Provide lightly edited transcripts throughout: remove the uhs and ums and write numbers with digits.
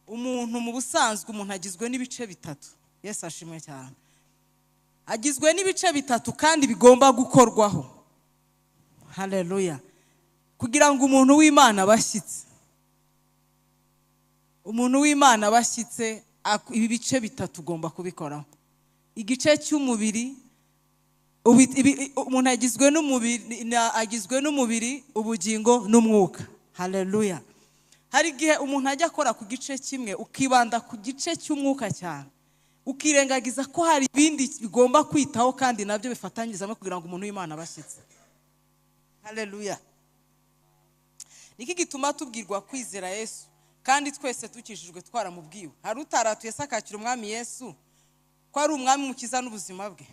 Umuntu mu busanzwe, umuntu agizwe n'ibice bitatu. Yesu ashimwe cyane. Agizwe n'ibice bitatu kandi bigomba gukorwaho. Haleluya. Kugira ngo umuntu w'Imana abashyitse, umuntu w'Imana abashyitse, ibi bice bitatu ugomba kubikoraho. Igice cy'umubiri, umuntu agizwe n'umubiri, agizwe n'umubiri, ubugingo n'umwuka. Haleluya. Hari igihe umuntu ajya akora ku gice kimwe, ukibanda ku gice cy'umwuka cyane, ukirengagiza ko hari ibindi bigomba kwitaho kandi nabyo bifatanyirizamo kugira ngo umuntu w'Imana abashyitse. Haleluya. Niki gituma tubwirwa kwizera Yesu kandi twese dukijijwe twaramubwiwe? Hari utaratuye se akakira umwami Yesu ko ari umwami mukiza n'ubuzima bwe?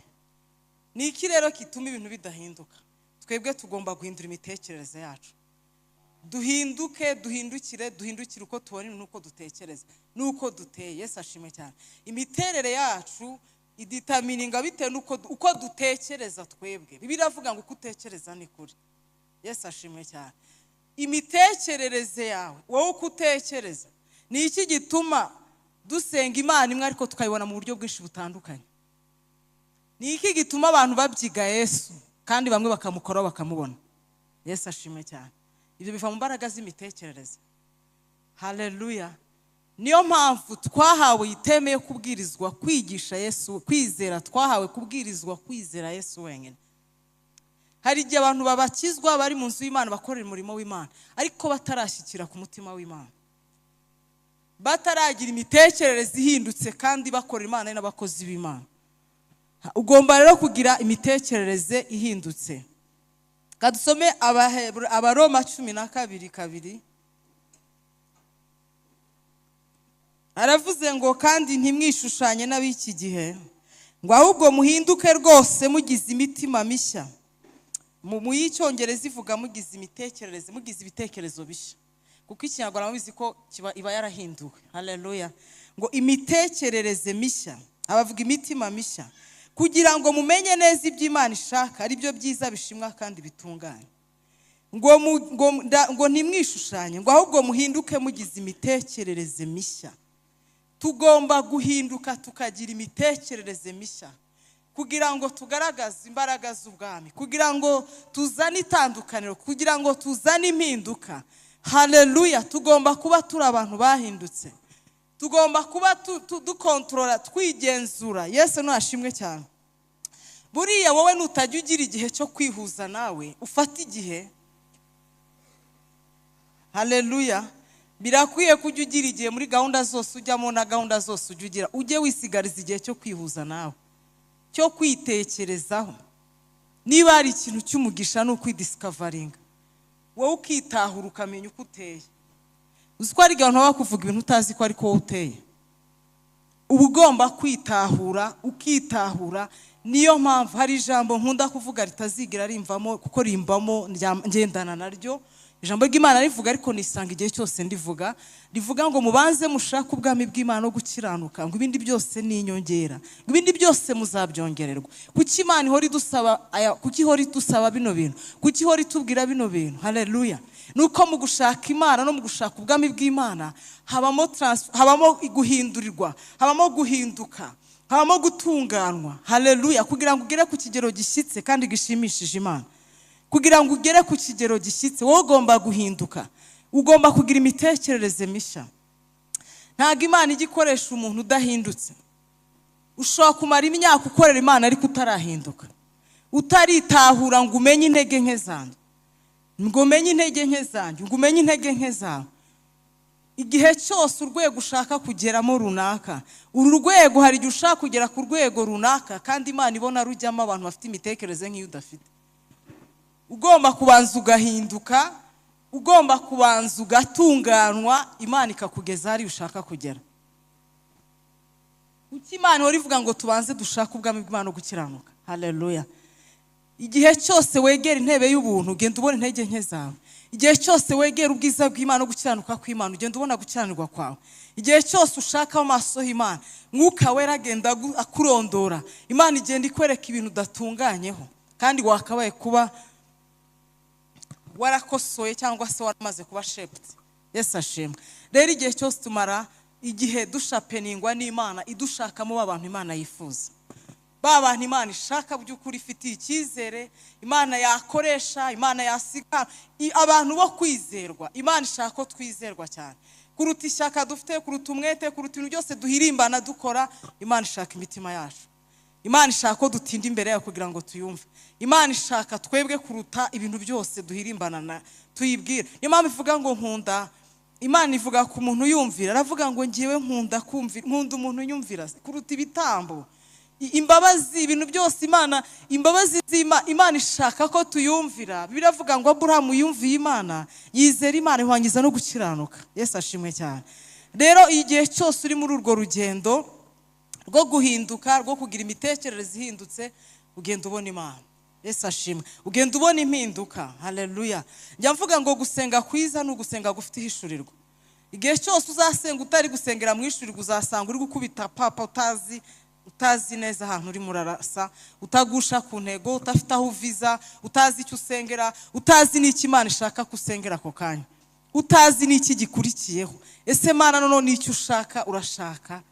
Niki rero gituma ibintu bidahinduka? Twebwe tugomba guhindura imitekerereze yacu. Duhinduke, duhindukire, duhindukire uko tubona ibintu, uko dutekereza n'uko duteye. Yesu ashimwe cyane. Imiterere yacu idetermininga bitewe n'uko uko dutekereza twebwe. Bibiliya iravuga ngo uko utekereza ni kuri. Yesu ashimwe cyane. Imitekerereze yawe, wowe uko utekereza, ni iki gituma dusenga Imana imwe ariko tukayibona mu buryo bwinshi butandukanye? Ni iki gituma abantu babyiga Yesu kandi bamwe bakamukoraho bakamubona? Yesu ashimwe cyane. Ibyo biva mu mbaraga z'imitekerereze. Haleluya. Niyo mpamvu twahawe iteme yo kubwirizwa kwigisha Yesu, kwizera, twahawe kubwirizwa kwizera Yesu wenyine. Hari igihe abantu babakizwa bari mu nzu y'Imana bakorera umurimo w'Imana, ariko batarashyikira ku mutima w'Imana, bataragira imitekerereze ihindutse kandi bakorera Imana n'abakozi b'Imana. Ugomba rero kugira imitekerereze ihindutse. Kadusome Abaroma 12:2. Aravuze ngo kandi ntimwishushanye n'ab'iki gihe, ngo ahubwo muhinduke rwose mugize imitima mishya. Mu y'icyongereza ivuga mugize imitekerereze, mugize ibitekerezo bishya, kuko ikinyarwanda mubizi ko iba yarahinduwe. Haleluya. Ngo imitekerereze mishya, abavuga imitima mishya, kugira ngo mumenye neza ibyo Imana ishaka, ari byo byiza bishimwa kandi bitunganye. Ngo ntimwishushanye, ngo ahubwo muhinduke mugize imitekerereze mishya. Tugomba guhinduka tukagira imitekerereze mishya kugira ngo tugaragaze imbaraga z'ubwami, kugira ngo tuzane itandukaniro, kugira ngo tuzane impinduka. Haleluya. Tugomba kuba turi abantu bahindutse, tugomba kuba dukontorora, twigenzura. Yesu nashimwe cyane. Buriya wowe nutajya ugira igihe cyo kwihuza nawe, ufata igihe. Haleluya. Birakwiye kujya ugira igihe muri gahunda zose ujyamo na gahunda zose ujya ugira, ujye wisigariza igihe cyo kwihuza nawe, cyo kwitekerezaho. Niba hari ikintu cy'umugisha ni ukwidiscoveringa, wowe ukitahura ukamenya uko uteye. Uzi ko hari igihe abantu baba bakuvuga ibintu utazi ko ariko wowe uteye. Uba ugomba kwitahura, ukitahura. Niyo mpamvu hari ijambo nkunda kuvuga ritazigira rimvamo, kuko rimbamo ngendana naryo. Ijambo ry'Imana rivuga, ariko nisanga igihe cyose ndivuga, rivuga ngo mubanze mushake ubwami bw'Imana no gukiranuka, ngo ibindi byose ni inyongera, ngo ibindi byose muzabyongererwa. Kuki Imana ihora idusaba aya, kuki ihora idusaba bino bintu, kuki ihora itubwira bino bintu? Haleluya. Nuko mu gushaka Imana no mu gushaka ubwami bw'Imana habamo transfer, habamo guhindurirwa, habamo guhinduka, habamo gutunganwa. Haleluya. Kugira ngo ugere ku kigero gishyitse kandi gishimishije Imana. Kugira ngo ugere ku kigero gishyitse, wowe ugomba guhinduka, ugomba kugira imitekerereze mishya. Ntabwo Imana ijya ikoresha umuntu udahindutse. Ushobora kumara imyaka ukorera Imana ariko utarahinduka, utaritahura ngo umenye intege nke zanjye, ngo umenye intege nke zanjye, ngo umenye intege nke zawe. Igihe cyose urwego ushaka kugeramo runaka, uru rwego hari igihe ushaka kugera ku rwego runaka kandi Imana ibona rujyamo abantu bafite imitekerereze nk'iyo udafite. Ugomba kubanza ugahinduka, ugomba kubanza ugatunganwa, Imana ikakugeza hari ushaka kugera. Kuki Imana ihora ivuga ngo tubanze dushake ubwami bw'Imana no gukiranuka? Haleluya. Igihe cyose wegera intebe y'ubuntu ugenda ubona intege nke zawe. Igihe cyose wegera ubwiza bw'Imana no gukiranuka kw'Imana ugenda ubona gukiranirwa kwawe. Igihe cyose ushaka amaso y'Imana, Mwuka Wera agenda akurondora. Imana igenda ikwereka ibintu udatunganyeho kandi wakabaye kuba warakosoye cyangwa se waramaze kuba shaped. Yesu ashimwe. Rero igihe cyose tumara igihe dushapeningwa n'Imana, idushakamo abantu Imana yifuza, ba bantu Imana ishaka by'ukuri, ifitiye icyizere, Imana yakoresha, Imana yasiga, abantu bo kwizerwa. Imana ishaka ko twizerwa cyane kuruta ishyaka dufite, kuruta umwete, kuruta ibintu byose duhirimbana dukora. Imana ishaka imitima yacu. Imana ishaka ko dutinda imbere yayo kugira ngo tuyumve. Imana ishaka twebwe kuruta ibintu byose duhirimbana na tuyibwira. Niyo mpamvu ivuga ngo nkunda. Imana ivuga ku muntu yumvira, aravuga ngo ngiwe nkunda kumvira, nkunda umuntu yumvira kuruta ibitambo. Imbabazi, ibintu byose Imana, imbabazi z'Imana, Imana ishaka ko tuyumvira. Biravuga ngo Aburahamu yumviye Imana, yizera Imana, ihwangiza no gukiranuka. Yesu ashimwe cyane. Rero igihe cyose uri muri urwo rugendo rwo guhinduka, rwo kugira imitekerereze ihindutse, ugenda ubona Imana. Yesu ashimwe. Ugenda ubona impinduka. Haleluya. Njya mvuga ngo gusenga kwiza ni ugusenga gufite ihishurirwa. Igihe cyose uzasenga utari gusengera mu ishurirwa, uzasanga uri gukubita papa utazi neza ahantu uri murarasa, utagusha ku ntego, utafite aho uviza, utazi icyo usengera, utazi n'icyo Imana ishaka ko usengera ako kanya, utazi n'iki gikurikiyeho. Ese Mana noneho n'icyo ushaka urashaka?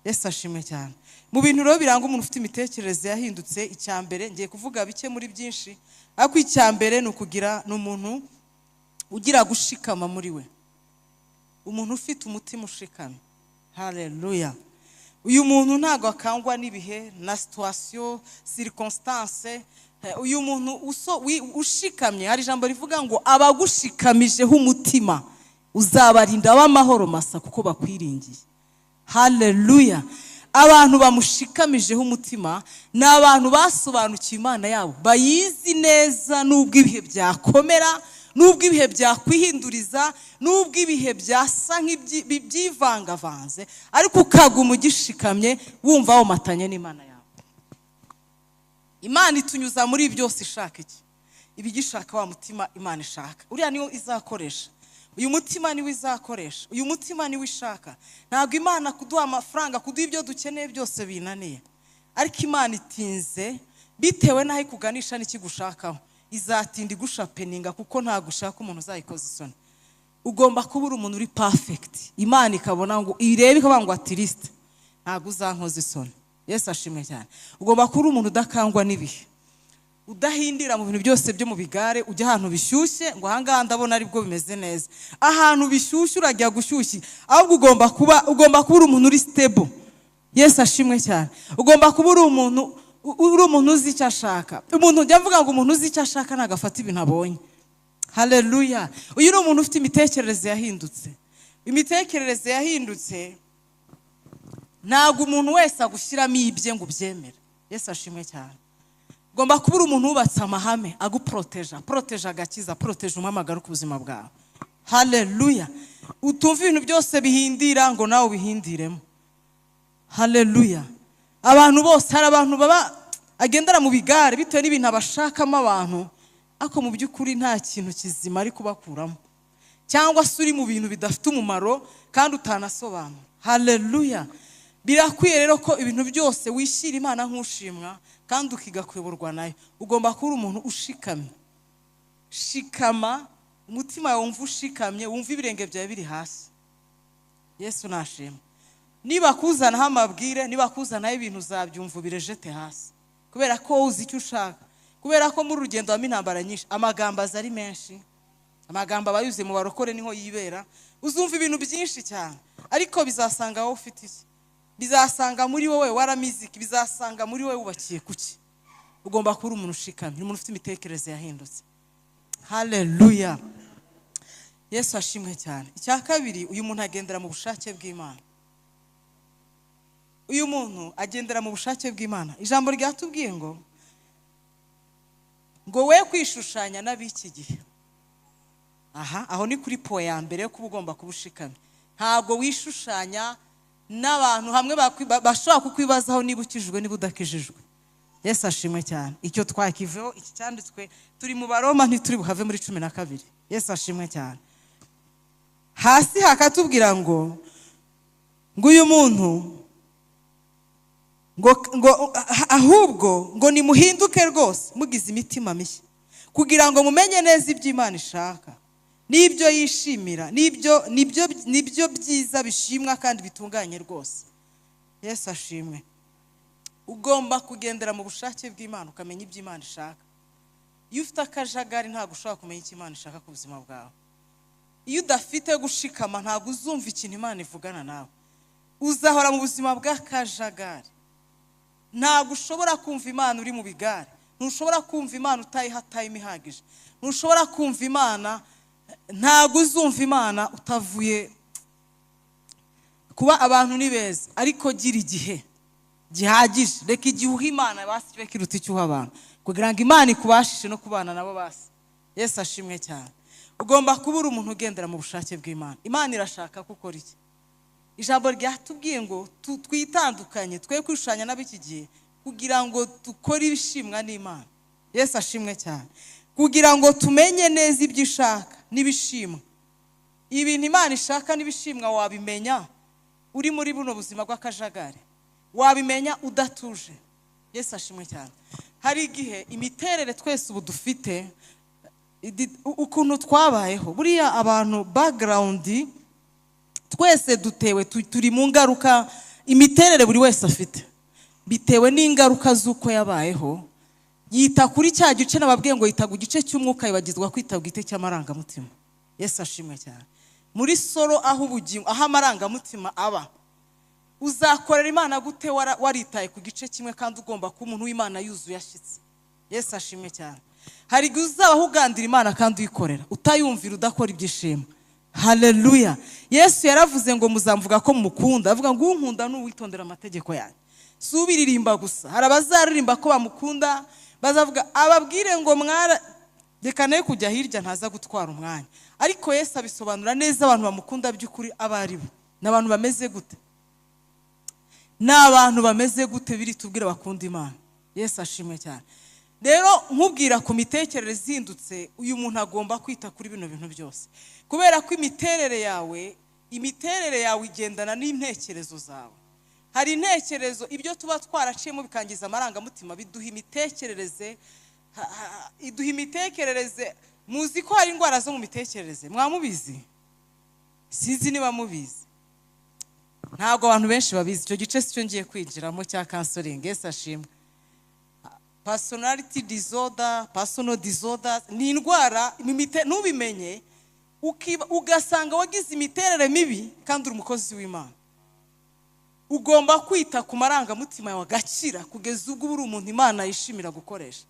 Yesu ashimwe cyane. Mu bintu rero biranga umuntu ufite imitekerereze yahindutse, icya mbere, ngiye kuvuga bike muri byinshi, ariko icya mbere ni ukugira, ni umuntu ugira gushikama muri we, umuntu ufite umutima ushikamye. Haleluya. Uyu muntu ntabwo akangwa n'ibihe na situation, circonstance. Uyu muntu ushikamye, hari ijambo rivuga ngo abagushikamijeho umutima uzabarinda b'amahoro masa kuko bakwiringiye. Haleluya. Abantu bamushikamijeho umutima ni abantu basobanukiwe Imana yabo, bayizi neza, nubwo ibihe byakomera, nubwo ibihe byakwihinduriza, nubwo ibihe byasa nk'ibyivangavanze, ariko ukaguma ugishikamye, wumva womatanye n'Imana yawe. Imana itunyuza muri byose ishaka iki? Ibigishaka wa mutima Imana ishaka. Uriya niwo izakoresha. Uyu mutima niwo izakoresha. Uyu mutima niwo ishaka. Ntabwo Imana kuduha amafaranga, kuduha ibyo dukeneye byose binaniye, ariko Imana itinze bitewe n'aho ikuganisha n'ikigushakaho. Izatinda igushapeninga kuko ntabwo ushaka umuntu uzayikoza isoni. Ugomba kuba uri umuntu uri perfect, Imana ikabona ngo irebe, ikavuga ngo at least ntabwo uzankoza isoni. Yesu ashimwe cyane. Ugomba kuba uri umuntu udakangwa n'ibihe, udahindira mu bintu byose byo mu bigare, ujya ahantu bishyushye ngo ahangaha ndabona aribwo bimeze neza. Ahantu bishyushye urajya gushyushye. Ahubwo ugomba kuba uri umuntu uri stable. Yesu ashimwe cyane. Ugomba kuba uri umuntu uzi icyo ashaka. Umuntu, njya mvuga ngo umuntu uzi icyo ashaka ntabwo afata ibintu abonye. Haleluya. Uyu ni umuntu ufite imitekerereze yahindutse. Imitekerereze yahindutse, ntabwo umuntu wese agushyiramo ibye ngo ubyemere. Yesu ashimwe cyane. Ugomba kuba uri umuntu wubatse amahame aguporoteja, poroteja agakiza, poroteja umuhamagaro ku buzima bwawe. Haleluya. Utumva ibintu byose bihindira ngo nawe ubihindiremo. Haleluya. Abantu bose, hari abantu baba agendera mu bigare bitewe n'ibintu abashakamo abantu, ariko mu by'ukuri nta kintu kizima ari kubakuramo, cyangwa se uri mu bintu bidafite umumaro kandi utanasobanura. Haleluya. Birakwiye rero ko ibintu byose wishyira Imana nk'ushimwa kandi ukiga kuyoborwa nayo. Ugomba kuba uri umuntu ushikamye. Shikama, umutima wawe wumva ushikamye, wumva ibirenge byawe biri hasi. Yesu nashima. Niba kuzanaho amabwire, niba kuzanaho ibintu, uzabyumva ubirejete hasi, kubera ko wowe uzi icyo ushaka. Kubera ko muri urugendo habamo intambara nyinshi, amagambo aza ari menshi, amagambo aba yuzuye mu barokore, niho yibera. Uzumva ibintu byinshi cyane, ariko bizasanga wowe ufite iki? Bizasanga muri wowe waramiziki? Bizasanga muri wowe wubakiye kuki? Ugomba kuba uri umuntu ushikamye, umuntu ufite imitekerereze yahindutse. Haleluya. Yesu ashimwe cyane. Icya kabiri, uyu muntu agendera mu bushake bw'Imana. Uyu muntu agendera mu bushake bw'Imana. Ijambo ryatubwiye ngo we kwishushanya n'ab'iki gihe. Aha aho ni kuri point ya mbere yo kuba ugomba kuba ushikamye. Ntabwo wishushanya n'abantu hamwe bashobora kukwibazaho niba ukijijwe, niba udakijijwe. Yesu ashimwe cyane. Icyo twakiveho, iki cyanditswe, turi mu Baroma, ntituri buhave muri 12. Yesu ashimwe cyane. Hasi hakatubwira ngo uyu muntu ngo ahubwo ngo nimuhinduke rwose mugize imitima mishya, kugira ngo mumenye neza ibyo Imana ishaka. N'ibyo yishimira, nibyo byiza bishimwa kandi bitunganye rwose. Yesu ashimwe. Ugomba kugendera mu bushake bw'Imana, ukamenya ibyo Imana ishaka. Iyo ufite akajagari ntabwo ushobora kumenya icyo Imana ishaka ku buzima bwawe. Iyo udafite gushikama ntabwo uzumva ikintu Imana ivugana nawe. Uzahora mu buzima bw'akajagari. Ntabwo ushobora kumva Imana uri mu bigare. Ntushobora kumva Imana utayiha time ihagije. Ntushobora kumva Imana, ntabwo uzumva Imana utavuye. Kuba abantu ni beza, ariko gira igihe gihagije. Reka igihe uha Imana basi kibe kiruta icyo uha abantu, kugira ngo Imana ikubashishe no kubana nabo basi. Yesu ashimwe cyane. Ugomba kuba uri umuntu ugendera mu bushake bw'Imana. Imana irashaka ko ukora iki? Ijambo ryatubwiye ngo twitandukanye, twe kwishushanya n'ab'iki gihe, kugira ngo dukore ibishimwa n'Imana. Yesu ashimwe cyane. Kugira ngo tumenye neza ibyo ishaka n'ibishimwa. Ibintu Imana ishaka n'ibishimwa wabimenya uri muri buno buzima bw'akajagari, wabimenya udatuje. Yesu ashimwe cyane. Hari igihe imiterere twese ubu dufite, ukuntu twabayeho, buriya abantu background twese dutewe, turi mu ngaruka, imiterere buri wese afite bitewe n'ingaruka z'uko yabayeho. Yita kuri cya gice nababwiye ngo yita ku gice cy'umwuka, yibagizwa kwita ku gice cy'amarangamutima. Yesu ashimwe cyane. Muri soro aho ubugingo, aho amarangamutima aba, uzakorera Imana gute waritaye ku gice kimwe kandi ugomba kuba umuntu w'Imana yuzuye ashyitse? Yesu ashimwe cyane. Hari igihe uzabaho ugandira Imana kandi uyikorera, utayumvira, udakora ibyishimo. Haleluya. Yesu yaravuze ngo muzamvuga ko mukunda, avuga ngo unkunda ni uwitondera amategeko yanjye. Si ubiririmba gusa, hari abazaririmba ko bamukunda, bazavuga ababwire ngo mwara, reka nawe kujya hirya ntaza gutwara umwanya. Ariko Yesu abisobanura neza, abantu bamukunda by'ukuri abo ari bo. Ni abantu bameze gute? Ni abantu bameze gute biri tubwire bakunda Imana? Yesu ashimwe cyane. Rero nkubwira ku mitekerereze ihindutse, uyu muntu agomba kwita kuri bino bintu byose. Kubera ko imiterere yawe igendana n'intekerezo zawe. Hari intekerezo, ibyo tuba twaraciyemo bikangiza amarangamutima, biduha imitekerereze, iduha imitekerereze. Muzi ko hari indwara zo mu mitekerereze, mwamubizi? Sinzi niba mubizi. Ntabwo abantu benshi babizi. Icyo gice si cyo ngiye kwinjiramo cya counseling. Yesu ashimwe. Personality disorder, personal disorder ni indwara ntubimenye, ugasanga wagize imiterere mibi kandi uri umukozi w'Imana. Ugomba kwita ku marangamutima yawe agakira kugeza ubwo uri umuntu Imana yishimira gukoresha.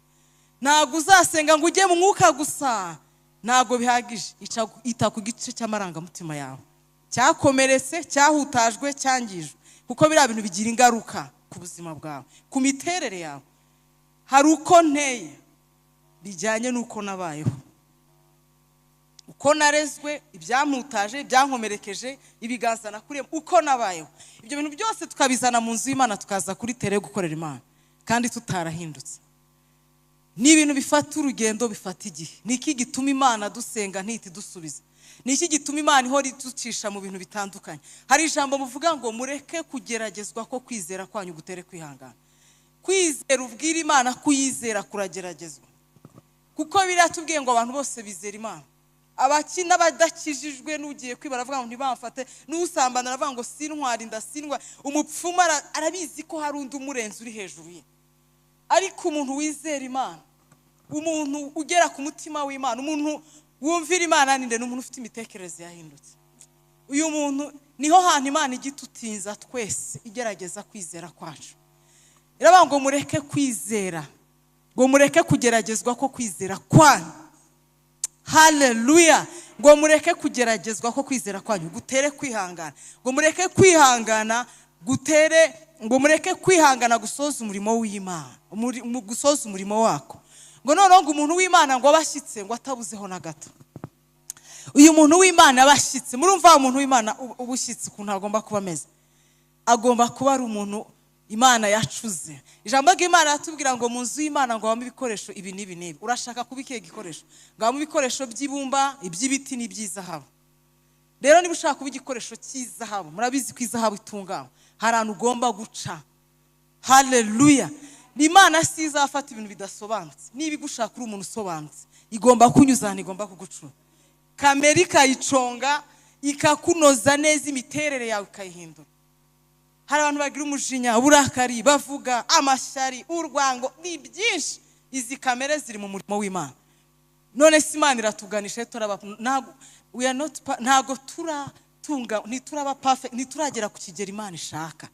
Ntabwo uzasenga ngo ujye mu mwuka gusa, ntabwo bihagije. Ita ku gice cy'amarangamutima yawe cyakomeretse, cyahutajwe, cyangijwe, kuko biriya bintu bigira ingaruka ku buzima bwawe, ku miterere yawe. Hari uko nteye bijyanye n'uko nabayeho, uko narezwe, ibyamputaje, ibyankomerekeje, ibiganza nakuriyemo, uko nabayeho. Ibyo bintu byose tukabizana mu nzu y'Imana, tukaza kuri tere gukorera Imana kandi tutarahindutse. Ni ibintu bifata urugendo, bifata igihe. Ni iki gituma Imana dusenga ntihite idusubiza? Ni iki gituma Imana ihora iducisha mu bintu bitandukanye? Hari ijambo muvuga ngo mureke kugeragezwa ko kwizera kwanyu gutere kwihangana. Kwizera ubwira Imana, kuyizera kurageragezwa. Kuko biratubwiye ngo abantu bose bizera Imana. Abaki n'abadakijijwe n'ugiye kwibara avuga ngo ntibamfate, n'usambana aravuga ngo sintwara indasindwa. Umupfumu arabizi ko hari undi umurenze uri hejuru ye. Ariko umuntu wizera Imana, umuntu ugera ku mutima w'Imana, umuntu wumvira Imana ninde, ni umuntu ufite imitekerereze yahindutse. Uyu muntu niho hantu Imana igitutinza twese, igerageza kwizera kwacu. Iravuga ngo mureke kwizera, ngo mureke kugeragezwa ko kwizera kwanyu. Haleluya. Ngo mureke kugeragezwa ko kwizera kwanyu gutere kwihangana, ngo mureke kwihangana gutere, ngo mureke kwihangana gusoza umurimo w'Imana, gusoza umurimo wako. Ngo noneho ngo umuntu w'Imana ngo abashyitse, ngo atabuzeho na gato. Uyu muntu w'Imana abashyitse, murumva umuntu w'Imana ubushyitse ukuntu agomba kuba ameze? Agomba kuba ari umuntu Imana yacuze. Ijambo ry'Imana ratubwira ngo mu nzu y'Imana ngo habamo ibikoresho ibi n'ibi n'ibi. Urashaka kuba ikihe gikoresho? Ngo habamo ibikoresho by'ibumba, iby'ibiti n'iby'izahabu. Rero niba ushaka kuba igikoresho cy'izahabu, murabizi ko izahabu itunganywa, hari ahantu ugomba guca. Haleluya. Imana si izafata ibintu bidasobanutse. Niba igushaka uri umuntu usobanutse, igomba kunyuza ahantu igomba kugucura. Kamere ikayiconga, ikakunoza neza, imiterere yawe ikayihindura. Hari abantu bagira umujinya, uburakari, bavuga amashyari, urwango, ni byinshi. Izi kamere ziri mu murimo w'Imana. None se Imana iratuganisha, turaba ntabwo we are not ntabwo turatunga, ntituraba perfect, ntituragera ku kigero Imana ishaka.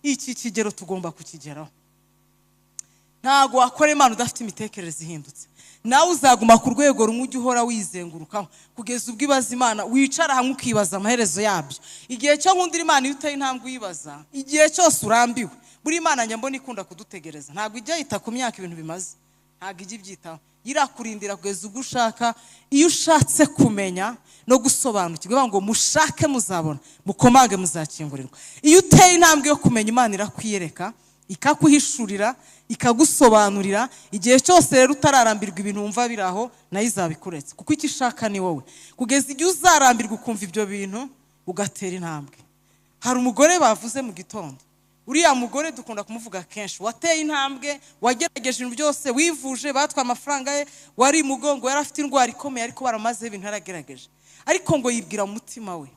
Iki kigero tugomba kukigeraho. Ntabwo wakora Imana udafite imitekerereze ihindutse. Nawe uzaguma ku rwego rumwe ujya uhora wizengurukaho kugeza ubwo ibaza Imana, wicara hamwe ukibaza amaherezo yabyo. Igihe cyo nkundira Imana, iyo uteye intambwe uyibaza, igihe cyose urambiwe. Buri Imana njya mbona ikunda kudutegereza, ntabwo ijya yita ku myaka ibintu bimaze, ntabwo ijya ibyitaho, irakurindira kugeza ubwo ushaka. Iyo ushatse kumenya no gusobanukirwa, ngo mushake muzabona, mukomange muzakingurirwa. Iyo uteye intambwe yo kumenya Imana, irakwiyereka, ikakuhishurira, ikagusobanurira. Igihe cyose rero utararambirwa ibintu wumva biri aho, nayo izabikuretse, kuko icyo ishaka ni wowe, kugeza igihe uzarambirwa ukumva ibyo bintu ugatera intambwe. Hari umugore bavuze mu gitondo, uriya mugore dukunda kumuvuga kenshi, wateye intambwe, wagerageje ibintu byose, wivuje, batwaye amafaranga ye, wari mugongo, yari afite indwara ikomeye, ariko baramazeho ibintu yaragerageje. Ariko ngo yibwira mu mutima we,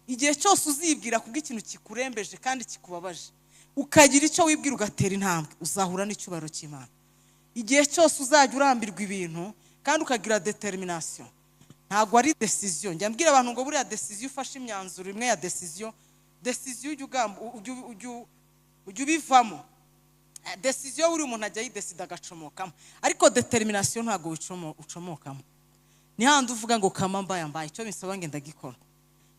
igihe cyose uzibwira kubw'ikintu kikurembeje kandi kikubabaje, ukagira icyo wibwira ugatera intambwe, uzahura n'icyubahiro cy'Imana. Igihe cyose uzajya urambirwa ibintu kandi ukagira determination, ntabwo ari decision. Njya mbwira abantu ngo buriya decision, ufashe imyanzuro imwe ya decision, decision ujya ugamba, ujya ubivamo. Decision buri umuntu ajya yidesida agacomokamo, ariko determination ntabwo ucomokamo. Ni handi uvuga ngo kama mbaye mbaye, icyo bisaba ngenda gikora.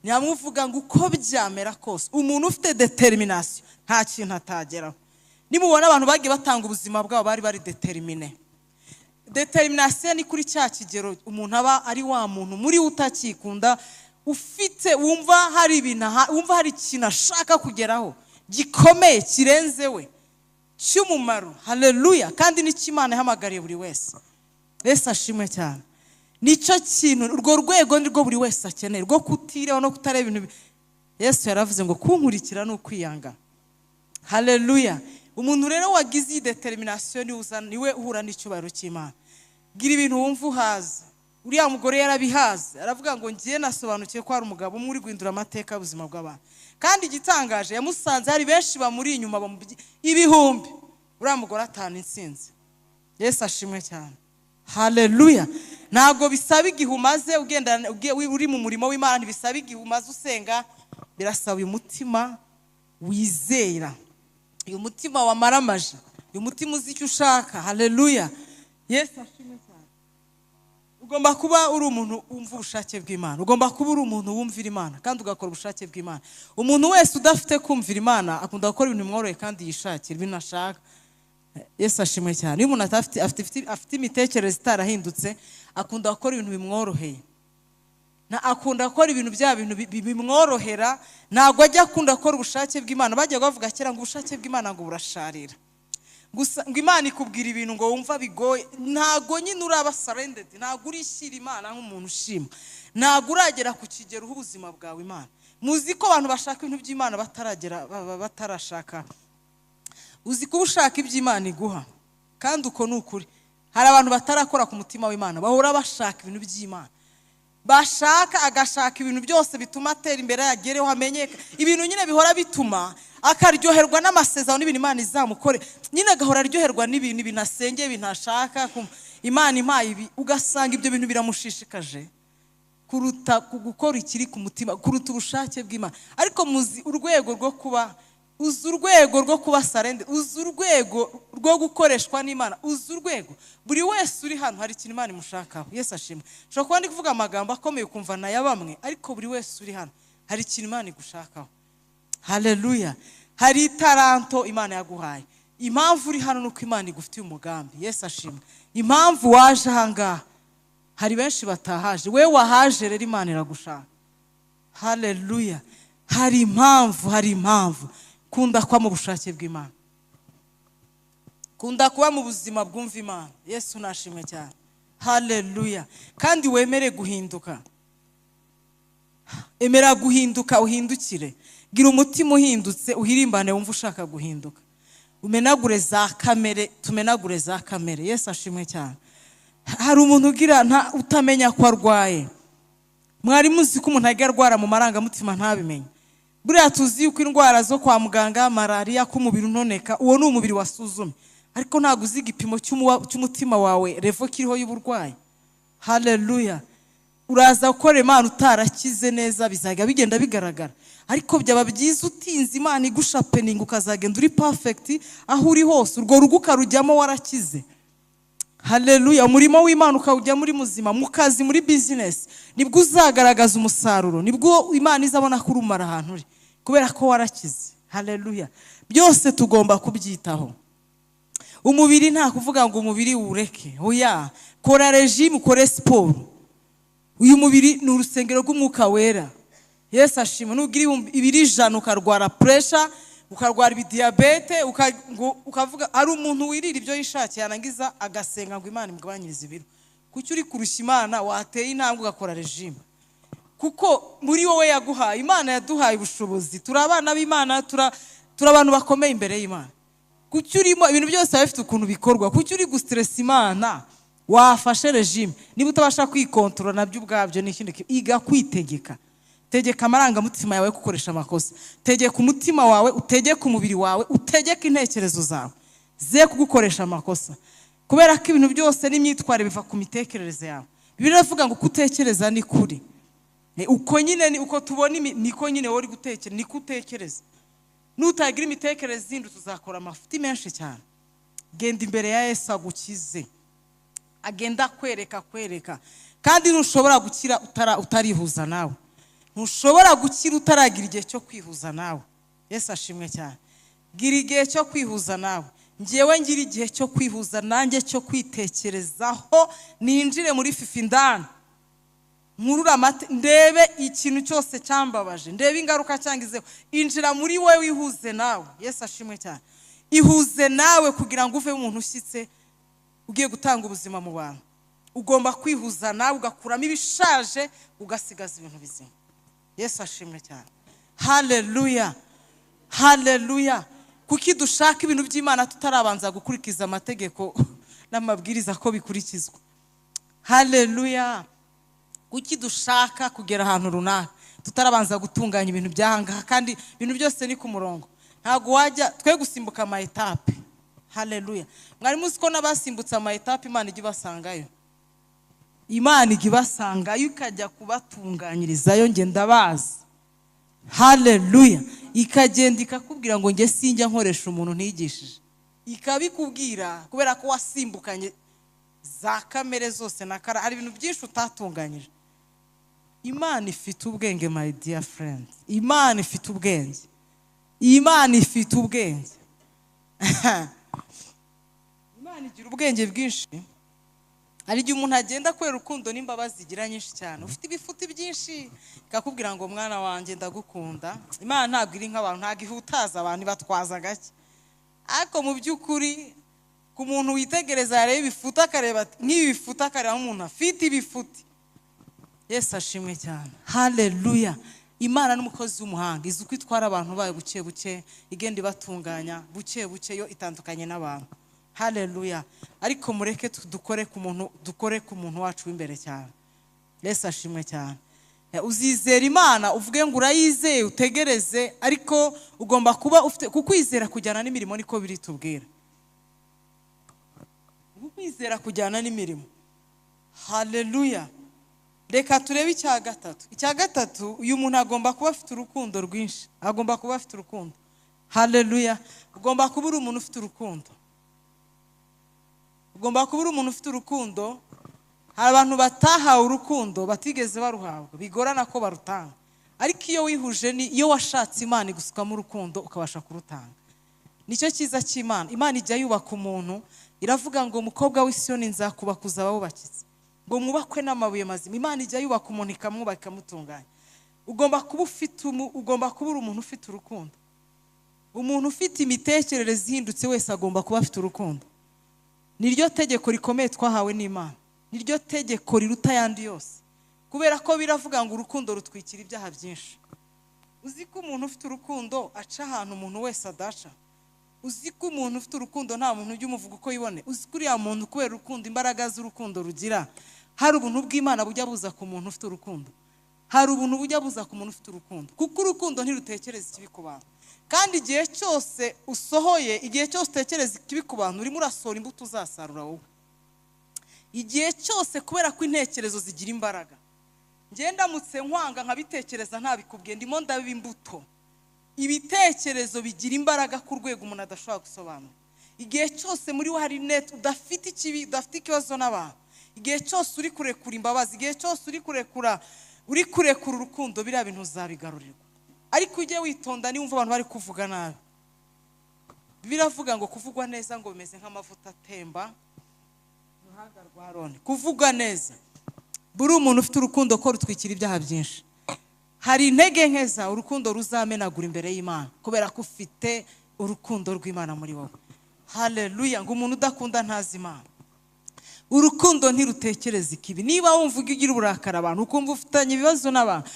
Ni hamwe uvuga ngo uko byamera kose. Umuntu ufite determination nta kintu atageraho. Nimubona abantu bagiye batanga ubuzima bwabo, bari bari determiné. Determination ni kuri cya kigero umuntu aba ari wa muntu muri we utakikunda, ufite wumva hari ibintu, wumva hari ikintu ashaka kugeraho gikomeye kirenze we, cy'umumaro. Haleluya! Kandi nicyo Imana ihamagariye buri wese. Yesu ashimwe cyane. Nicyo kintu, urwo rwego nirwo buri wese akeneye, rwo kutireba no kutareba ibintu. Yesu yaravuze ngo kunkurikira ni ukwiyanga. Haleluya! Umuntu rero wagize iyi determination niwe uhura n'icyubahiro cy'Imana. Gira ibintu wumva uhaze. Uriya mugore yarabihaze, aravuga ngo ngiye nasobanukiwe ko hari umugabo umwe uri guhindura amateka y'ubuzima bw'abantu. Kandi igitangaje, yamusanze hari benshi bamuri inyuma, ibihumbi. Uriya mugore atahana intsinzi. Yesu ashimwe cyane. Haleluya! Ntabwo bisaba igihe umaze ugenda uri mu murimo w'Imana, ntibisaba igihe umaze usenga, birasaba uyu mutima wizera, uyu mutima wamaramaje, uyu mutima uzi icyo ushaka. Haleluya! Yesu ashimwe cyane. Ugomba kuba uri umuntu wumva ubushake bw'Imana, ugomba kuba uri umuntu wumvira Imana kandi ugakora ubushake bw'Imana. Umuntu wese udafite kumvira Imana akunda gukora ibintu bimworoheye kandi yishakira ibintu ashaka. Yesu ashimwe cyane. Iyo umuntu afite imitekerereze itarahindutse, akunda gukora ibintu bimworoheye, na akunda gukora ibintu bya bintu bimworohera, ntabwo ajya akunda gukora ubushake bw'Imana. Bajya bavuga kera ngo ubushake bw'Imana ngo burasharira, gusa ngo Imana ikubwira ibintu ngo wumva bigoye. Ntabwo nyine uraba surrendered, ntabwo urishyira Imana nk'umuntu ushima, ntabwo uragera ku kigero uha ubuzima bwawe Imana. Muzi ko abantu bashaka ibintu by'Imana bataragera, batarashaka. Uzi kuba ushaka iby'Imana iguha, kandi uko ni ukuri. Hari abantu batarakora ku mutima w'Imana, bahora bashaka ibintu by'Imana, bashaka agashaka ibintu byose bituma atera imbere, yagereho, amenyeka, ibintu nyine bihora bituma akaryoherwa n'amasezerano n'ibintu Imana izamukore, nyine agahora aryoherwa n'ibintu, ibintu asengeye, ibintu ashaka, Imana impaye ibi, ugasanga ibyo bintu biramushishikaje kuruta gukora ikiri ku mutima, kuruta ubushake bw'Imana. Ariko muzi urwego rwo kuba, uzi urwego rwo kuba surrender, uzi urwego rwo gukoreshwa n'Imana, uzi urwego. Buri wese uri hano hari ikintu Imana imushakaho. Yesu ashimwe. Ushobora kuba ndi kuvuga amagambo akomeye ukumva na bamwe, ariko buri wese uri hano hari ikintu Imana igushakaho. Haleluya! Hari itaranto Imana yaguhaye. Impamvu uri hano nuko Imana igufitiye umugambi. Yesu ashimwe. Impamvu waje aha ngaha, hari benshi batahaje, we wahaje rero Imana iragushaka. Haleluya! Hari impamvu, hari impamvu. Kunda kuba mu bushake bw'Imana, kunda kuba mu buzima bwumva Imana. Yesu nashimwe cyane. Haleluya! Kandi wemere guhinduka, emera guhinduka, uhindukire, gira umutima uhindutse, uhirimbane wumva ushaka guhinduka, umenagure za kamere, tumenagure za kamere. Yesu ashimwe cyane. Hari umuntu ugira utamenya ko arwaye. Mwari muzi ko umuntu ajya arwara mu marangamutima ntabimenye? Buriya tuzi yuko indwara zo kwa muganga, malariya, ko umubiri unoneka, uwo ni umubiri wasuzumye, ariko ntabwo uzi igipimo cy'umutima wawe level kiriho y'uburwayi. Haleluya. Uraza gukora Imana utarakize neza, bizajya bigenda bigaragara, ariko byaba byiza utinze Imana igusharpeninga, ukazagenda uri perfect aho uri hose, urwo rugo ukarujyamo warakize. Haleluya. Umurimo w'Imana ukawujyamo uri muzima, mu kazi, muri business, nibwo uzagaragaza umusaruro, nibwo Imana izabona ko urumara ahantu uri, kubera ko warakize. Haleluya. Byose tugomba kubyitaho. Umubiri nta kuvuga ngo umubiri wureke, oya, kora regime, ukore siporo. Uyu mubiri ni urusengero rw'Umwuka Wera. Yesu ashimwe. Nugira 100 ukarwara pressure, ukarwara ibidiyabete, ukavuga ari umuntu wirira ibyo yishakiye, yarangiza agasenga ngo Imana imugabanyirize ibiro. Kuki uri kurusha Imana? Wateye intambwe ugakora regime, kuko muri wowe yaguhaye, Imana yaduhaye ubushobozi, turi abana b'Imana, turi abantu bakomeye imbere y'Imana. Kuki urimo ibintu byose biba bifite ukuntu bikorwa? Kuki uri gustressa Imana? Wafashe regime. Niba utabasha kwikontorora nabyo ubwabyo ni ikindi kintu. Iga kwitegeka. Tegeka amarangamutima yawe gukoresha amakosa, tegeka umutima wawe, utegeke umubiri wawe, utegeke intekerezo zawe ze kugukoresha amakosa, kubera ko ibintu byose n'imyitwarire biva ku mitekerereze yawe. Bibiliya iravuga ngo kutekereza ni kuri. Uko nyine ni uko tubona niko nyine wowe uri gutekereza, niko utekereza. Nutagira imitekerereze ihindutse uzakora amafuti menshi cyane. Genda imbere ya Yesu agukize, agenda akwereka kwereka. Kandi ntushobora gukira utarihuza nawe, ntushobora gukira utaragira igihe cyo kwihuza nawe. Yesu ashimwe cyane. Gira igihe cyo kwihuza nawe. Njyewe ngira igihe cyo kwihuza nanjye, cyo kwitekerezaho, ninjire muri fifi ndani, nkurure amate, ndebe ikintu cyose cyambabaje, ndebe ingaruka cyangizeho. Injira muri wowe wihuze nawe. Yesu ashimwe cyane. Ihuze nawe kugira ngo uve umuntu ushyitse ugiye gutanga ubuzima mu bantu. Ugomba kwihuza nawe, ugakuramo ibishaje, ugasigaza ibintu bizima. Yesu ashimwe cyane. Haleluya, haleluya. Kuki dushaka ibintu by'Imana tutarabanza gukurikiza amategeko n'amabwiriza ko bikurikizwa? Haleluya. Kuki dushaka kugera ahantu runaka tutarabanza gutunganya ibintu by'ahangaha? Kandi ibintu byose ni ku murongo, ntabwo wajya twe gusimbuka ama étapes. Haleluya. Mwari muzi ko n'abasimbutse ama étapes Imana ijya ibasangayo? Imana ijya ibasangayo ikajya kubatunganyirizayo, njye ndabazi. Haleluya. Ikagenda ikakubwira ngo njye sinjya nkoresha umuntu ntigishije, ikabikubwira kubera ko wasimbukanye za kamere zose na kara, hari ibintu byinshi utatunganyije. Imana ifite ubwenge, my dear friend. Imana ifite ubwenge, Imana ifite ubwenge. Imana igira ubwenge bwinshi. Hari igihe umuntu agenda kubera urukundo n'imbabazi igira nyinshi cyane, ufite ibifuti byinshi, ikakubwira ngo mwana wanjye ndagukunda. Imana ntabwo iri nk'abantu, ntabwo ihutaza abantu, ibatwaza gake. Ariko mu by'ukuri ku muntu witegereza yareba ibifuti akareba ati, nk'ibi bifuti, akareba nk'umuntu afite ibifuti. Yesu ashimwe cyane. Haleluya. Imana n'umukozi w'umuhanga, izi uko itwara abantu bayo buke buke, igenda ibatunganya buke buke, yo itandukanye n'abantu. Haleluya. Ariko mureke dukore ku muntu, dukore ku muntu wacu w'imbere cyane. Yesu ashimwe cyane. Uzizera Imana uvuge ngo urayizeye, utegereze, ariko ugomba kuba ufite kukwizera kujyana n'imirimo, niko biri tubwira. Kwizera kujyana n'imirimo. Haleluya. Reka turebe icya gatatu. Icya gatatu, uyu muntu agomba kuba afite urukundo rwinshi, agomba kuba afite urukundo. Haleluya. Ugomba kuba uri umuntu ufite urukundo, ugomba kuba uri umuntu ufite urukundo. Hari abantu batahawe urukundo, batigeze baruhabwa, bigorana ko barutanga. Ariko iyo wihuje, ni iyo washatse Imana igusukamo urukundo, ukabasha kurutanga. Nicyo cyiza cy'Imana. Imana ijya yubaka umuntu, iravuga ngo umukobwa w'Isiyoni nzakubakuza abawubakitse, ngo mwubakwe n'amabuye mazima. Imana ijya yubaka umuntu, ikamwubaka, ikamutunganya. Ugomba kuba uri umuntu ufite urukundo. Umuntu ufite imitekerereze ihindutse wese agomba kuba afite urukundo. Niryo tegeko rikomeye twahawe n'Imana, niryo tegeko riruta ayandi yose, kubera ko biravuga ngo urukundo rutwikira ibyaha byinshi. Uzi ko umuntu ufite urukundo aca ahantu umuntu wese adaca? Uzi ko umuntu ufite urukundo nta muntu ujya umuvuga uko yibone? Uzi ko uriya muntu kubera urukundo, imbaraga z'urukundo rugira, hari ubuntu bw'Imana bujya buza ku muntu ufite urukundo? Hari ubuntu bujya buza ku muntu ufite urukundo, kuko urukundo ntirutekereza ikibi ku bantu. Kandi igihe cyose usohoye, igihe cyose utekereza ikibi ku bantu, urimo urasohora imbuto uzasarura wowe. Igihe cyose, kubera ko intekerezo zigira imbaraga. Ndamutse nkwanga nkabitekereza ntabikubwiye, ndimo ndabiba imbuto. Ibitekerezo bigira imbaraga ku rwego umuntu adashobora gusobanura. Igihe cyose muri we hari net, udafite ikibi, udafite ikibazo n'abantu, igihe cyose uri kurekura imbabazi, igihe cyose uri kurekura urukundo, biriya bintu uzabigarurirwa. Ariko ujye witonda niba abantu bari kuvuga nabi. Biravuga ngo kuvugwa neza ngo bimeze nk'amavuta atemba ruhanga rwa Aroni. Kuvuga neza, buri umuntu ufite urukundo ko rutwikira ibyaha byinshi. Hari intege nke zawe urukundo ruzamenagura imbere y'Imana, kubera ko ufite urukundo rw'Imana muri wowe. Haleluya! Ngo umuntu udakunda ntazi Imana. Urukundo ntirutekereza ikibi. Niba wumva ujya ugira uburakari abantu, ukumva ufitanye ibibazo n'abantu,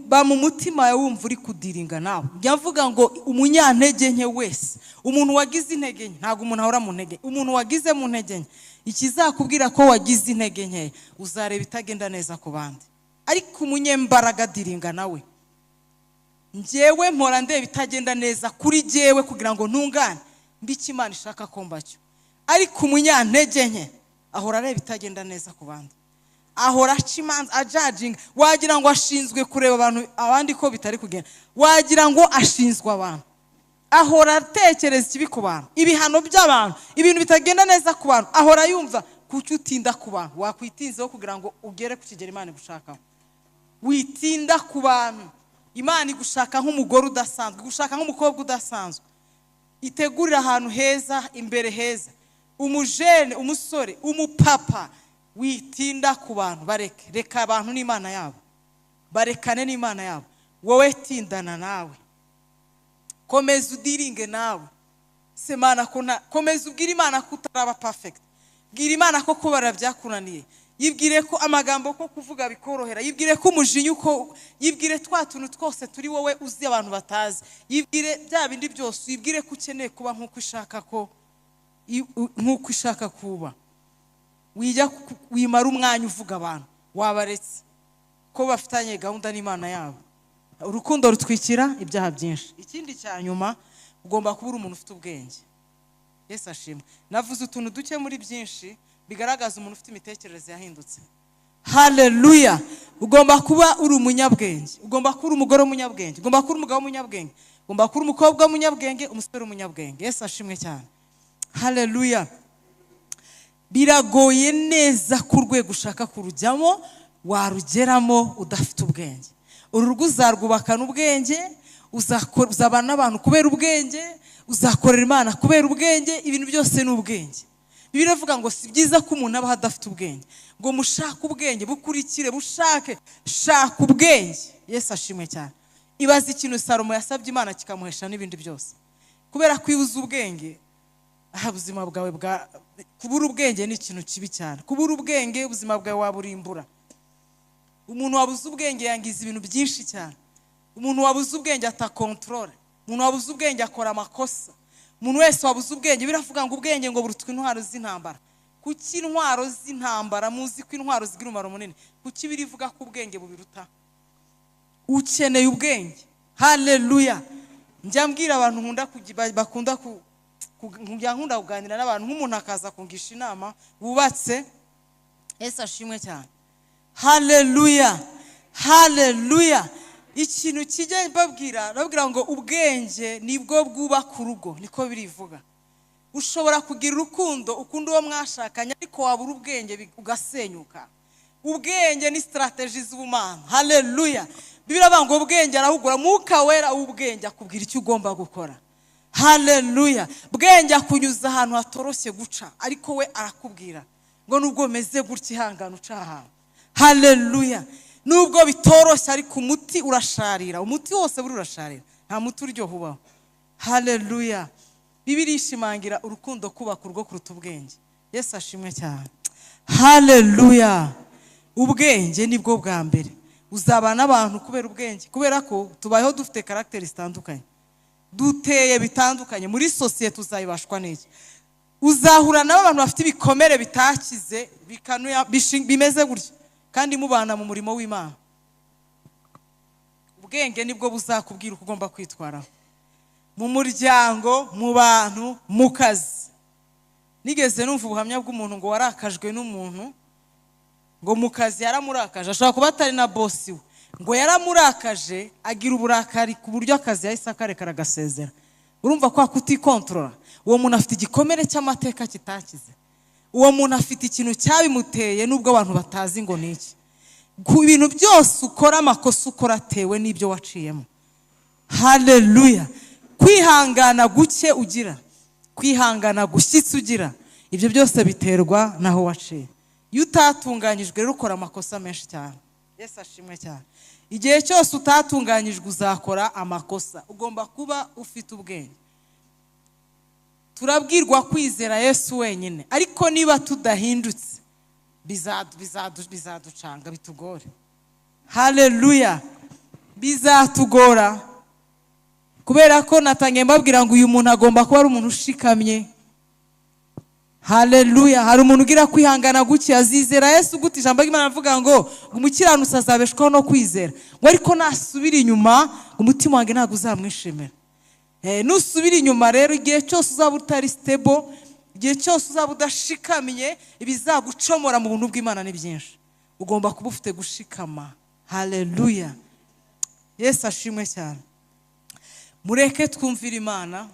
ba mu mutima wawe wumva uri kudealinga nawe. Njya mvuga ngo umunyantege nke wese, umuntu wagize intege nke, ntabwo umuntu ahora mu ntege, umuntu wagize mu ntege nke, ikizakubwira ko wagize intege nke, uzareba itagenda neza ku bandi. Ariko umunyembaraga adealinga nawe. Njyewe mpora ndeba itagenda neza kuri jyewe kugira ngo ntungane mbe icyo Imana ishaka ko mbacyo. Ariko umunyantege nke ahora areba itagenda neza ku bandi, ahora aca imanza, ajudginga, wagira ngo ashinzwe kureba abantu abandi ko bitari kugenda, wagira ngo ashinzwe abantu. Ahora atekereza ikibi ku bantu, ibihano by'abantu, ibintu bitagenda neza ku bantu. Ahora yumva kuki utinda ku bantu. Wakwitinzeho kugira ngo ugere ku kigero Imana igushakaho. Witinda ku bantu. Imana igushaka nk'umugore udasanzwe, igushaka nk'umukobwa udasanzwe. Itegurira ahantu heza, imbere heza. Umujene, umusore, umupapa, witinda ku bantu. Bareke, reka abantu n'Imana yabo, barekane n'Imana yabo. Wowe tindana nawe, komeza udealinge nawe. Semana ko komeza ubwire Imana ko utaraba perfect. Bwira Imana ko kubara byakunaniye. Yibwire ko amagambo ko kuvuga bikorohera. Yibwire ko umujinya uko, yibwire twa tuntu twose turi wowe uzi abantu batazi. Yibwire bya bindi byose. Yibwire ko ukeneye kuba nk'uko ishaka kuba. Wijya wimara umwanya uvuga abantu, wabaretse ko bafitanye gahunda n'Imana yabo. Urukundo rutwikira ibyaha byinshi. Ikindi cya nyuma, ugomba kuba uri umuntu ufite ubwenge. Yesu ashimwe! Navuze utuntu duke muri byinshi bigaragaza umuntu ufite imitekerereze yahindutse. Haleluya! Ugomba kuba uri umunyabwenge, ugomba kuba uri umugore w'umunyabwenge, ugomba kuba uri umugabo w'umunyabwenge, ugomba kuba uri umukobwa w'umunyabwenge, umusore w'umunyabwenge. Yesu ashimwe cyane! Haleluya! Biragoye neza ku rwego ushaka kurujyamo warugeramo udafite ubwenge. Uru rugo uzarwubakana ubwenge, uzabana n'abantu kubera ubwenge, uzakorera Imana kubera ubwenge. Ibintu byose ni ubwenge. Bibiliya iravuga ngo si byiza ko umuntu abaho adafite ubwenge, ngo mushake ubwenge, bukurikire, bushake, shaka ubwenge. Yesu ashimwe cyane! Ibaze ikintu Salomo yasabye Imana kikamuhesha n'ibindi byose. Kubera ko iyo uzi ubwenge, aha ubuzima bwawe bwa kubura ubwenge ni ikintu kibi cyane. Kubura ubwenge, ubuzima bwawe waburimbura. Umuntu wabuze ubwenge yangiza ibintu byinshi cyane. Umuntu wabuze ubwenge ata contrôle. Umuntu wabuze ubwenge akora amakosa. Umuntu wese wabuze ubwenge, biravuga ngo ubwenge ngo burutwa intwaro z'intambara. Kuki intwaro z'intambara, muzi ko intwaro zigira umumaro munini, kuki birivuga ko ubwenge bubiruta? Ukeneye ubwenge. Haleluya! Njya mbwira abantu nkunda bakunda njya nkunda kuganira n'abantu, nk'umuntu akaza kungisha inama wubatse. Yesu ashimwe cyane! Haleluya, haleluya! Ikintu kijya babwira ngo ubwenge nibwo bwubaka urugo, niko birivuga. Ushobora kugira urukundo, ukunda uwo mwashakanye, ariko wabura ubwenge ugasenyuka. Ubwenge ni strategy z'ubumana. Haleluya! Bibiliya ngo ubwenge arahugura. Mwuka Wera w'ubwenge akubwira icyo ugomba gukora. Haleluya! Bwenge akunyuza ahantu hatoroshye guca, ariko we arakubwira ngo nubwo bimeze gutya, ihangane uca ahantu. Haleluya! Nubwo bitoroshye, ariko umuti urasharira. Umuti wose buri urasharira, nta muti uryoha ubaho. Haleluya! Bibiliya ishimangira urukundo kubaka urugo kuruta ubwenge. Yesu ashimwe cyane! Haleluya! Ubwenge nibwo bwa mbere. Uzabana n'abantu kubera ubwenge, kubera ko tubayeho dufite caractère zitandukanye, duteye bitandukanye muri sosiyete. Uzayibashwa n'iki? Uzahura nabo, abantu bafite ibikomere bitakize, bikanuya, bimeze gutya, kandi mubana mu murimo w'Imana. Ubwenge nibwo buzakubwira uko ugomba kwitwaraho mu muryango, mu bantu, mu kazi. Nigeze numva ubuhamya bw'umuntu ngo warakajwe n'umuntu, ngo mu kazi yaramurakaje, ashobora kuba atari na bosi we, ngo yaramurakaje agira uburakari ku buryo akazi yahise akareka aragasezera. Urumva kwa kutikontorora, uwo muntu afite igikomere cy'amateka kitakize, uwo muntu afite ikintu cyabimuteye nubwo abantu batazi ngo ni iki. Ku bintu byose ukora, amakosa ukora atewe n'ibyo waciyemo. Haleluya. Kwihangana guke ugira, kwihangana gushyitse ugira, ibyo byose biterwa n'aho waciye. Iyo utatunganyijwe rero ukora amakosa menshi cyane. Yesu ashimwe cyane. Igihe cyose utatunganyijwe uzakora amakosa. Ugomba kuba ufite ubwenge. Turabwirwa kwizera Yesu wenyine, ariko niba tudahindutse bizaducanga, bitugore. Haleluya. Bizatugora, kubera ko natangiye mbabwira ngo uyu muntu agomba kuba ari umuntu ushikamye. Haleluya. Hari umuntu ugira kwihangana guke, azizera Yesu gute? Ijambo ry'Imana rivuga ngo umukiranutsi azabeshwaho no kwizera, ngo ariko nasubira inyuma umutima wanjye ntabwo uzamwishimira. Nusubira inyuma rero, igihe cyose uzaba utari stable, igihe cyose uzaba udashikamye, ibizagucomora mu buntu bw'Imana ni byinshi. Ugomba kuba ufite gushikama. Haleluya. Yesu ashimwe cyane. Mureke twumvire Imana,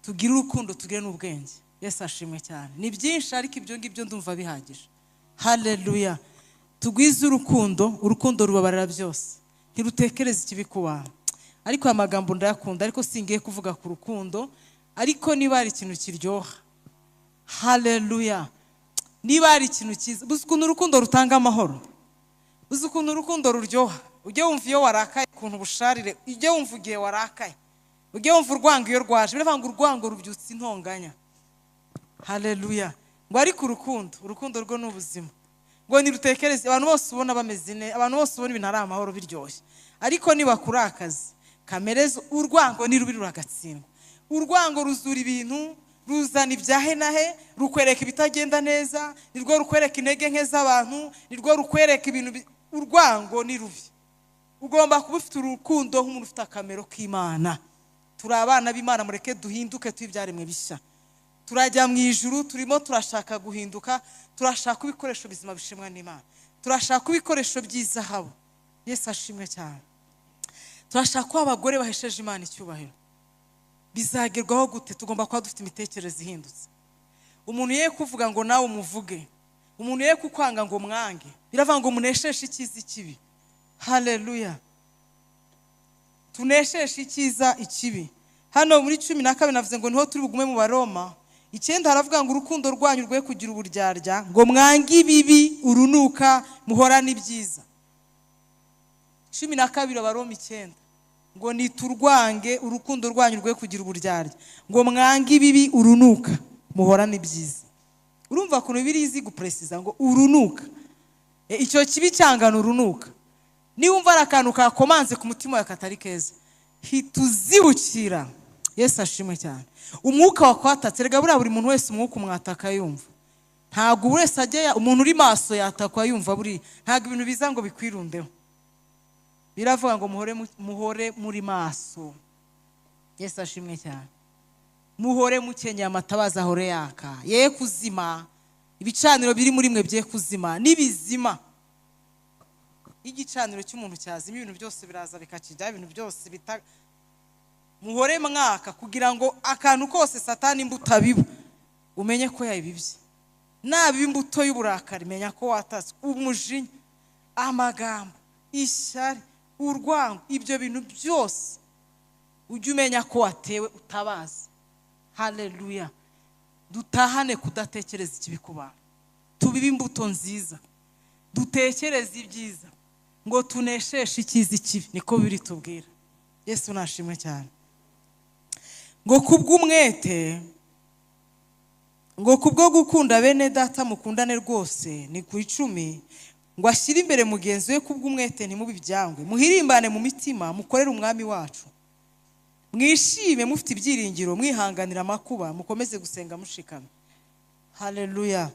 tugire urukundo, tugire n'ubwenge. Yesu ashimwe cyane. Ni byinshi ariko ibyo ngibyo ndumva bihagije. Haleluya. Tugwize urukundo, urukundo rubabarira byose, ntirutekereza ikibi ku bantu. Ariko aya magambo ndayakunda, ariko singiye kuvuga ku rukundo, ariko niba hari ikintu kiryoha, haleluya, niba hari ikintu cyiza, uzi ukuntu urukundo rutanga amahoro, uzi ukuntu urukundo ruryoha. Ujye wumva iyo warakaye ukuntu busharire, ujye wumva igihe warakaye, ujye wumva urwango iyo rwaje, biravuga ngo urwango rubyutsa intonganya. Haleluya. Ngo ariko urukundo, urukundo rwo ni ubuzima. Ngo ntirutekereze, abantu bose ubona bameze neza, abantu bose ubona ibintu ari amahoro biryoshye, ariko nibakurakaza kamere urwango ni rubi ruragatsindwa. Urwango ruzura ibintu, ruzana ibyahe nahe, rukwereka ibitagenda neza, nirwo rukwereka intege nke z'abantu, nirwo rukwereka ibintu. Urwango ni rubi. Ugomba kuba ufite urukundo nk'umuntu ufite akamero k'Imana. Turi abana b'Imana, mureke duhinduke tubyaremwe bishya. Turajya mu ijuru, turimo turashaka guhinduka, turashaka ibikoresho bizima bishimwa n'Imana, turashaka ibikoresho by'izahabu. Yesu ashimwe cyane. Turashaka ko abagore bahesheje Imana icyubahiro. Bizagerwaho gute? Tugomba kuba dufite imitekerereze ihindutse. Umuntu ye kuvuga ngo nawe umuvuge, umuntu ye kukwanga ngo mwange, biravuga ngo munesheshe icyiza ikibi. Haleluya. Tunesheshe icyiza ikibi. Hano muri 12 navuze ngo niho turi bugume mu Baroma 9, haravuga ngo urukundo rwanyu rwe kugira uburyarya, ngo mwange ibibi urunuka, muhorane ibyiza. 12 Abaroma 9, ngo niturwange urukundo rwanyu rwe kugira uburyarya, ngo mwange ibibi urunuka, muhorane ibyiza. Urumva kuntu birizi gupresiza ngo urunuka. Icyo kibi cyangana urunuka. Niba umva ari akantu kakomanze ku mutima wawe katari keza, hituzibukira. Yesu ashimwe cyane. Umwuka wakwatatse, rega buriya buri muntu wese umwuka umwataka yumva. Ntabwo wese ajya, umuntu uri maso yatakwa yumva buri, ntabwo ibintu biza ngo bikwirundeho. Biravuga ngo muhore muri maso. Yesu ashimwe cyane. Muhore mukenyeye amatabaza ahore yaka, ye kuzima, ibicaniro biri muri mwe bye kuzima, nibizima. Igicaniro cy'umuntu cyazima, ibintu byose biraza bikakijya, ibintu byose bita. Muhore mwaka kugira ngo akantu kose Satani imbuto abiba umenye ko yayibibye. Nabiba imbuto y'uburakari, menya ko watatse, umujinya, amagambo, ishyari, urwango, ibyo bintu byose ujye umenya ko watewe utabaza. Haleluya. Dutahane kudatekereza ikibi ku bantu, tubibe imbuto nziza, dutekereze ibyiza, ngo tunesheshe icyiza ikibi, niko biri tubwira. Yesu nashimwe cyane. Ngo kubw'umwete, ngo kubwo gukunda bene data mukundane rwose, ni ku 10, ngo ashyire imbere mugenzi we kubw'umwete ntimubibyangwe, muhirimbane mu mitima, mukorere umwami wacu, mwishime mufite ibyiringiro, mwihanganira amakuba, mukomeze gusenga mushikamye. Haleluya.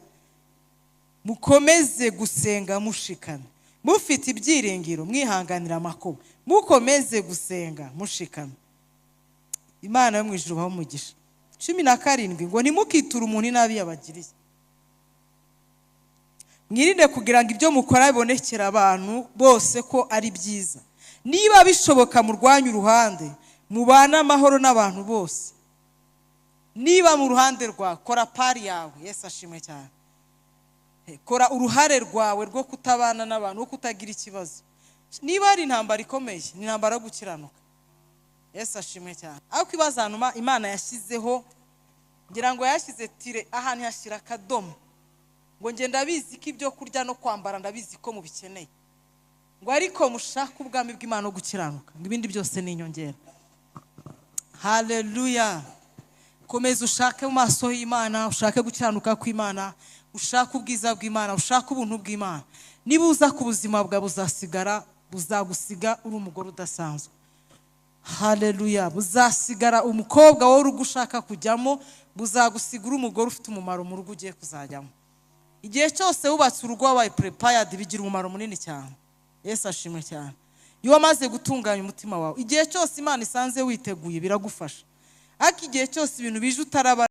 Mukomeze gusenga mushikamye. Mufite ibyiringiro, mwihanganira amakuba, mukomeze gusenga mushikamye. Imana yo mu ijuru ibahe umugisha. 17 ngo ntimukiture umuntu inabi yabagiriye. Mwirinde kugira ngo ibyo mukora bibonekere abantu bose ko ari byiza. Niba bishoboka murwanye uruhande, mubane amahoro n'abantu bose. Niba mu ruhande rwawe, kora part yawe. Yesu ashimwe cyane. Kora uruhare rwawe rwo kutabana n'abantu, rwo kutagira ikibazo. Niba hari intambara ikomeye, ni intambara yo gukiranuka. Yesu ashimwe cyane. Ariko ibaza ahantu Imana yashyizeho, ngira ngo yashyize tire ahantu yashyira akadomo. Ngo njye ndabizi ko ibyo kurya no kwambara ndabizi ko mubikeneye. Ngo ariko mushake ubwami bw'Imana no gukiranuka, ngo ibindi byose ni inyongera. Haleluya. Komeza ushake mu maso y'Imana, ushake gukiranuka kw'Imana, ushake ubwiza bw'Imana, ushake ubuntu bw'Imana. Niba uza ku buzima bwawe buzasigara, buzagusiga uri umugore udasanzwe. Haleluya. Buzasigara umukobwa wowe urugo ushaka kujyamo, buzagusiga uri umugore ufite umumaro mu rugo ugiye kuzajyamo. Igihe cyose wubatse urugo wabaye prepared, bigira umumaro munini cyane. Yesu ashimwe cyane. Iyo wamaze gutunganya umutima wawe, igihe cyose Imana isanze witeguye biragufasha. Ariko igihe cyose ibintu bije utaraba